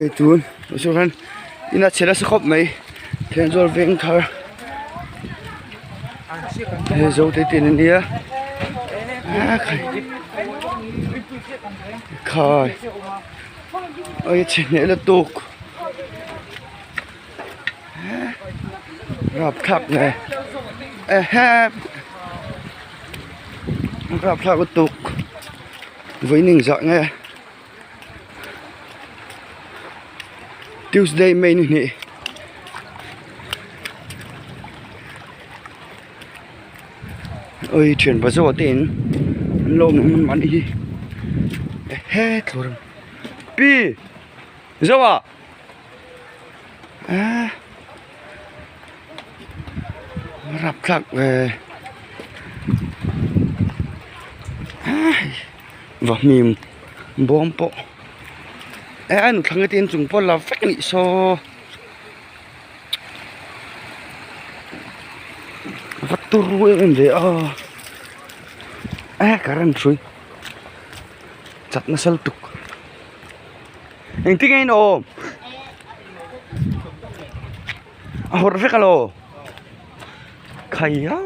Hei tun ah chuan in a chhe nasa khawp mai Thenzawl veng thar hei zo te tin ania a khai khai oi a chhe hneh lutuk rapthlak nge ehe rapthlak lutuk vawiin engzah nge. Tuesday May ni hnih oi thian pa zawh te in an lo awm ang mahni hi ehe thlur pi zawh ah ah rapthlak ve ah. Va hnim bawm pawh eh a nuthlang te inchung pawh la vek anih saw va turu em em ve a eh current hrui chat nasa lutuk engtin nge in awm a hawrh vek alaw. Khaia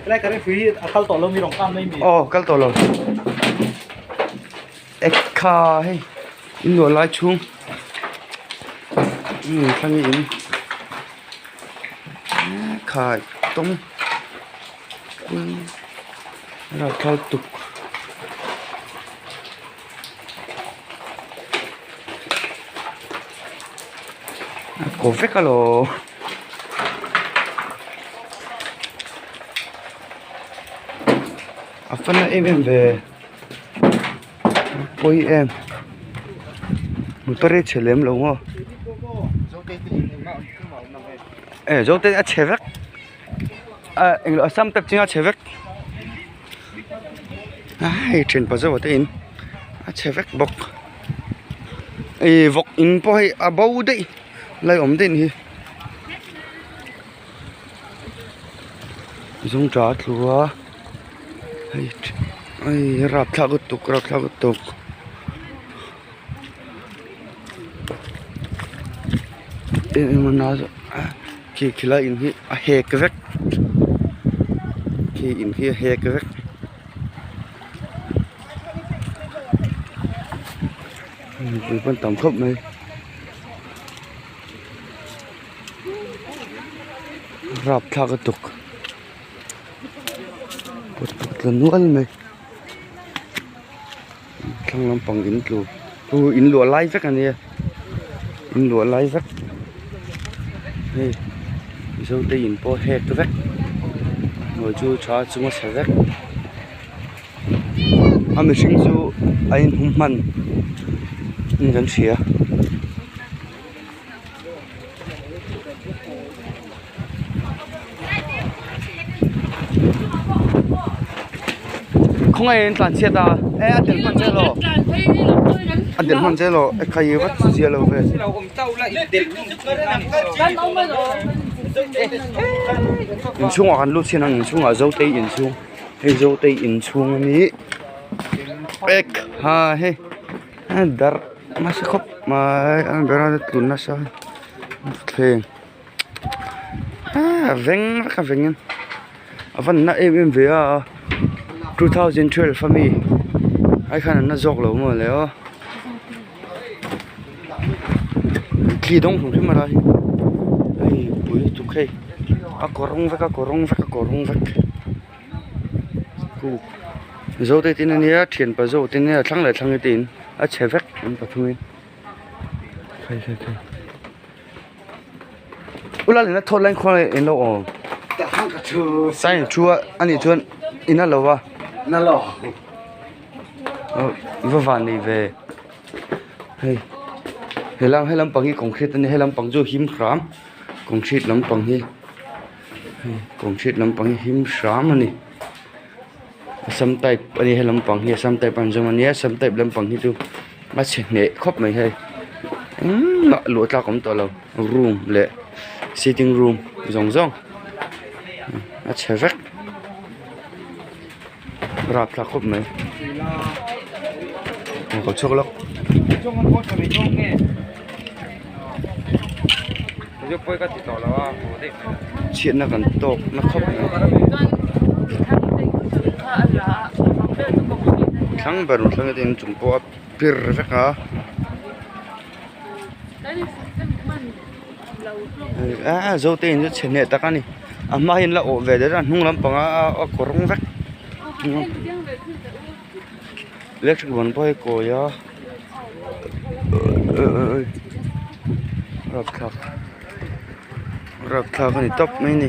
Helai ka referee a kal tawh lo mi rawn kang mai mi. Aw kal tawh lo. Ekha hei in luah lai chhung umm thlang hi in khai tawng ralthal tuk. A ko vek alaw a fan na em em ve pawi em motor hi a chhe lem lo maw eh zo te a chhe vek ah englo a sam tep chinga chhe vek. Hei thian pa zauh te in a chhe vek bawk ih vawk in pawh hei a bo daih lai awm daih ni hi zungtah a tlu a hei hei rapthlak lutuk rapthlak lutuk. Khi khilai in hi a hek vek khi in hi a hek vek mipui pawh an tam khawp mai rapthlak lutuk pawt tla nual mai. Thlang lampang in tlu chu in luah lai vek a nia in luah lai vek hei mizo te in pawh hek vek hnuai chu tha chunga chhe vek a mihring chu a inhum hman in kan hria. Khawngaih in tlan chhiat a e a tel hman che lo a tel hman che lo e khai vat zia lo ve inchhungah kan lut chhin ang inchhungah zotei inchhung hei zotei inchhung a ni ek ha hei darh nasa khawp mai a berah tlu nasa thleng. Ah veng vek a veng a van na em em ve a 2012 ami ai khan an la zawk lo maw le aw thli dawng hlum hrim a lai hei pui lutuk hei a kawrawng vek a kawrawng vek a kawrawng vek khu zo te tin ania thianpa zo te nia thlang leh thlang te in a chhe vek an pathum in khai khai khai. Ula lehna thawt laiin khawnge in lo awm sign thu a anih chuan in a lo va aw i va van nei ve hei helam he lampang hi concrete a nia he lampang chu him hram concrete lampang hi hei concrete lampang hi him hram a ni assam type a ni he lampang hi assam type an zawm a nia assam type lampang hi chu a chhe hneh khawp mai hei engmah luah tlak a awm tawh lo room leh sitting room zawng zawng a chhe vek rapthlak khawp mai ka chhuak lawk. Chhiatna kan tawk na khawp mai. Thlang ber thlang te inchung pawh a pir vek a. Aaa zote in chu chhe hneh tak a ni a hma hian la awh ve der a hnung lampang a kawrawng vek electric ban pawh hi a kawi a rapthlak rapthlak a ni tawp mai a ni.